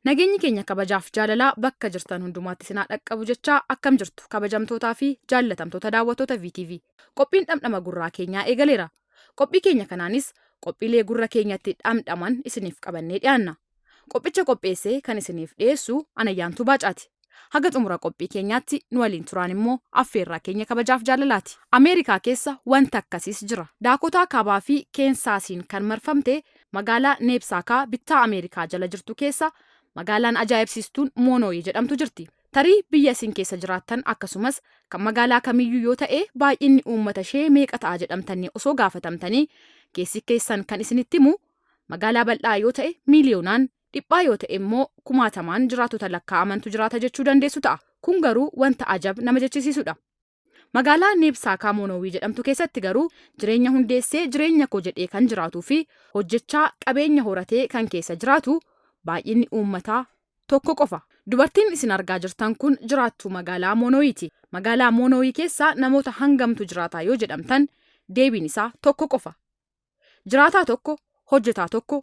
Nageenyi keenya kabajaaf jaalalaa bakka jirtan hundumaatti isin haa dhaqqabu jechaa akkam jirtu kabajamtootaa fi jaallatamtoota daawwattoota VTV. Qophiin dhamdhama gurraa keenyaa eegaleera. Qophii keenya kanaanis qophiilee gurra keenyatti dhamdhaman isiniif qabannee dhiyaanna. Qophicha qopheessee kan isiniif dhiyeessu Anayyaantuu Baacaati. Haga xumura qophii keenyaatti nu waliin turaan immoo affeerraa keenya kabajaaf jaalalaati. Ameerikaa keessa wanta akkasiis jira. Daakotaa Kaabaa fi Keensaasiin kan marfamte magaalaa Neebsaakaa bittaa Ameerikaa jala jirtu keessa magaalaan ajaa'ibsiistuun Moonooyi jedhamtu jirti. Tarii biyya isin keessa jiraattan akkasumas kan magaalaa kamiyyuu yoo ta'e baay'inni uummata ishee meeqa ta'a jedhamtanii osoo gaafatamtanii keessi keessan kan isinitti himu magaalaa bal'aa yoo ta'e miiliyoonaan, dhiphaa yoo ta'e immoo kumaatamaan jiraattota lakkaa'amantu jiraata jechuu dandeessu ta'a. Kun garuu wanta ajab nama jechisiisudha. Magaalaa Neebsaakaa Moonowii jedhamtu keessatti garuu jireenya hundeessee jireenya koo jedhee kan jiraatuu fi hojjechaa qabeenya horatee kan keessa jiraatu baay'inni uummataa tokko qofa. Dubartiin isin argaa jirtan kun jiraattuu magaalaa Moonowiiti. Magaalaa Moonowii keessa namoota hangamtu jiraataa yoo jedhamtan deebiin isaa tokko qofa. Jiraataa tokko, hojjetaa tokko,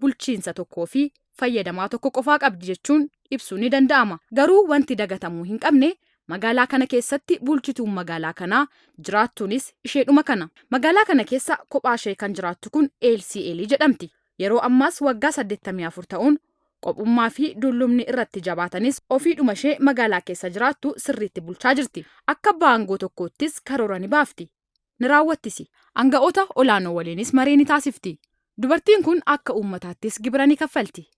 bulchiinsa tokkoo fi fayyadamaa tokko qofaa qabdi jechuun ibsuun ni danda'ama. Garuu wanti dagatamuu hin qabne magaalaa kana keessatti bulchituun magaalaa kanaa jiraattuunis isheedhuma kana. Magaalaa kana keessa kophaa ishee kan jiraattu kun Eelsii Eelii jedhamti. Yeroo ammaas waggaa 84 ta'uun qophummaa fi dullumni irratti jabaatanis ofiidhuma ishee magaalaa keessa jiraattu sirriitti bulchaa jirti. Akka abbaa aangoo tokkoottis karoora ni baafti. Ni raawwattisi. Anga'oota olaanoo waliinis maree ni taasifti. Dubartiin kun akka uummataattis gibira ni kaffalti.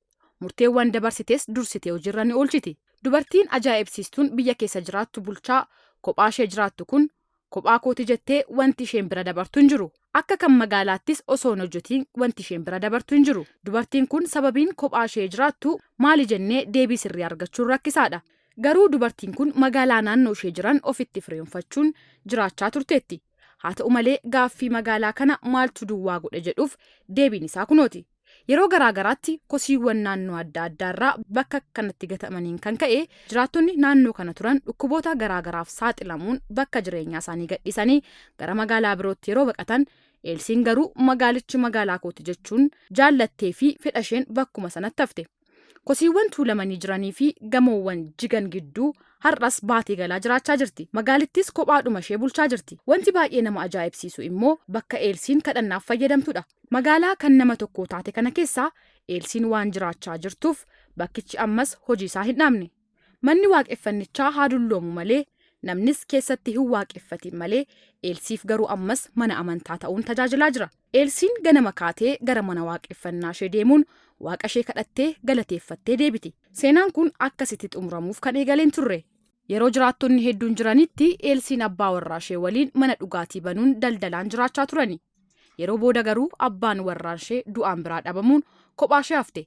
Murteewwan dabarsites dursitee hojiirra ni oolchiti. Dubartiin ajaa'ibsiistuun biyya keessa jiraattu bulchaa kophaa ishee jiraattu kun kophaa kooti jettee wanti isheen bira dabartu hin jiru. Akka kan magaalaattis osoo hin hojjetiin wanti isheen bira dabartu hin jiru. Dubartiin kun sababiin kophaa ishee jiraattu maali jennee deebii sirrii argachuun rakkisaadha. Garuu dubartiin kun magaalaa naannoo ishee jiran ofitti firoomfachuun jiraachaa turteetti. Haa ta'u malee gaaffii magaalaa kana maaltu duwwaa godhe jedhuuf deebiin isaa kunooti. Yeroo garaa garaatti kosiiwwan naannoo adda addaarraa bakka kanatti gatamaniin kan ka'e jiraattonni naannoo kana turan dhukkuboota garaa garaaf saaxilamuun bakka jireenyaa isaanii gadhiisanii gara magaalaa birootti yeroo baqatan Eelsiin garuu magaalichi magaalaa kooti jechuun jaallattee fi fedha isheen bakkuma sanatti hafte. Kosiiwwan tuulamanii jiranii fi gamoowwan jigan gidduu har'as baatee galaa jiraachaa jirti. Magaalittis kophaadhuma ishee bulchaa jirti. Wanti baay'ee nama ajaa'ibsiisu immoo bakka Eelsiin kadhannaaf fayyadamtudha. Magaalaa kan nama tokkoo taate kana keessa Eelsiin waan jiraachaa jirtuuf bakkichi ammas hojii isaa hin dhaabne. Manni waaqeffannichaa haa dulloomu malee, namnis keessatti hin waaqeffatin malee, Eelsiif garuu ammas mana amantaa ta'uun tajaajilaa jira. Eelsiin ganama kaatee gara mana waaqeffannaa ishee deemuun waaqa ishee kadhattee galateeffattee deebiti. Seenaan kun akkasitti xumuramuuf kan eegale hin turre. Yeroo jiraattonni hedduun jiranitti Eelsiin abbaa warraa ishee waliin mana dhugaatii banuun daldalaan jiraachaa turani. Yeroo booda garuu abbaan warraan ishee du'aan biraa dhabamuun kophaa ishee hafte.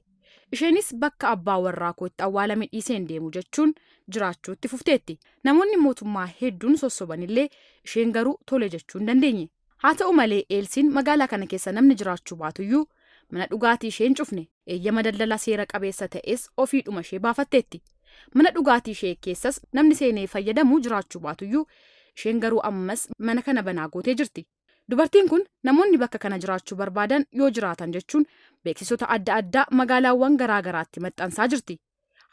Isheenis bakka abbaa warraa koo itti awwaalame dhiisee hin deemu jechuun jiraachuu itti fufteetti. Namoonni mootummaa hedduun sossobanillee isheen garuu tole jechuu hin dandeenye. Haa ta'u malee Eelsiin magaalaa kana keessa namni jiraachuu baatuyyuu mana dhugaatii ishee hin cufne. Eeyyama daldala seera qabeessa ta'es ofiidhuma ishee baafatteetti. Mana dhugaatii ishee keessas namni seenee fayyadamu jiraachuu baatuyyuu isheen garuu ammas mana kana banaa gootee jirti. Dubartiin kun namoonni bakka kana jiraachuu barbaadan yoo jiraatan jechuun beeksisota adda addaa magaalaawwan garaa garaatti maxxansaa jirti.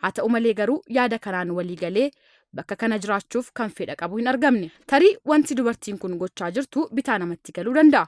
Haa ta'u malee garuu yaada kanaan walii galee bakka kana jiraachuuf kan fedha qabu hin argamne. Tarii wanti dubartiin kun gochaa jirtu bitaa namatti galuu danda'a.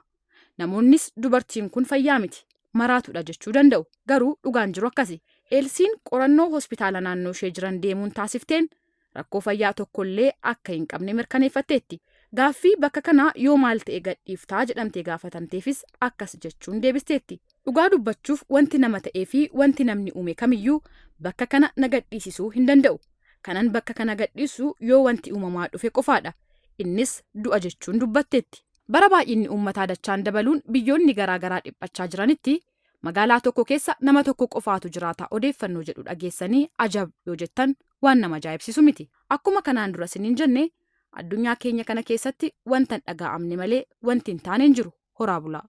Namoonnis dubartiin kun fayyaa miti, maraatuudha jechuu danda'u. Garuu dhugaan jiru akkasi. Eelsiin qorannoo hospitaala naannoo ishee jiran deemuun taasifteen rakkoo fayyaa tokkollee akka hin qabne mirkaneeffatteetti. Gaaffii bakka kana yoo maal ta'e gadhiiftaa jedhamtee gaafatamteefis akkas jechuun deebisteetti. Dhugaa dubbachuuf wanti nama ta'ee fi wanti namni uume kamiyyuu bakka kana na gadhiisisuu hin danda'u. Kanan bakka kana gadhiisu yoo wanti uumamaa dhufe qofaadha. Innis du'a jechuun dubbatteetti. Bara baay'inni uummataa dachaan dabaluun biyyoonni garaa garaa dhiphachaa jiranitti magaalaa tokko keessa nama tokko qofaatu jiraata odeeffannoo jedhu dhageessanii ajab yoo jettan waan nama ajaa'ibsiisu miti. Akkuma kanaan dura isiniin jenne addunyaa keenya kana keessatti wanta hin dhaga'amne malee wanti hin taane hin jiru. Horaa bulaa.